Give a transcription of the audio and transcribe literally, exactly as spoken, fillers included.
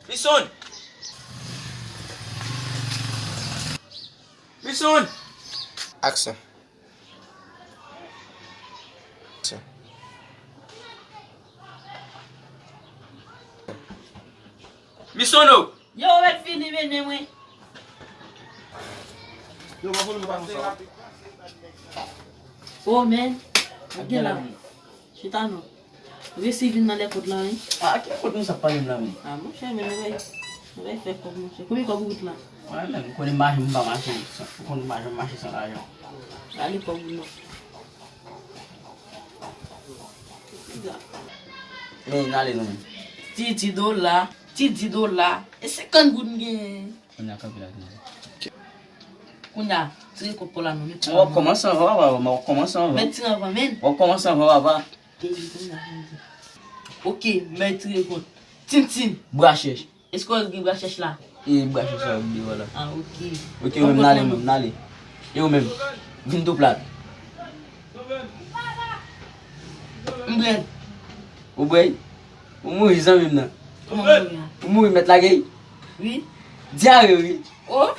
Misyon! Misyon! Aksyon. Aksyon. Misyon! Yo, ou mèt vini mennen mwen. Oh, man. Gen la. Chita non. Ou resi vin nan lèkòt la, wi. Ah, ki lèkòt nou sa pale m la, men? Ah, monchè, men nou bay, nou bay fè kòb, monchè. Konbyen kòb ou gout la? Mwen menm, m konnen mache, m pa mache, m konnen mache, m mache san lajan. Ale kòb ou non. Men, n ale non, men. Ti, ti dola, ti, ti dola. E senkant goud m genyen. Kounye a kanpe la, kounye a. Kounye a, tire kòb pou la non, men. W ap kòmanse anvan, papa, w ap kòmanse anvan. Mèt tire anvan, men. W ap kòmanse anvan, papa. Ok, mèt tire kont. Tintin. Bra chèch. Èske w gen bra chèch la? E bra chèch la, ou deyò la. Ah, ok. Ok, ou menm, n ale, menm, n ale. E ou menm, vin tou plat. M bwè. Ou bwè? Ou mouri, zanmi m nan. Kòman mouri a? Ou mouri, mèt lage? Wi. Dyare, wi. Oh!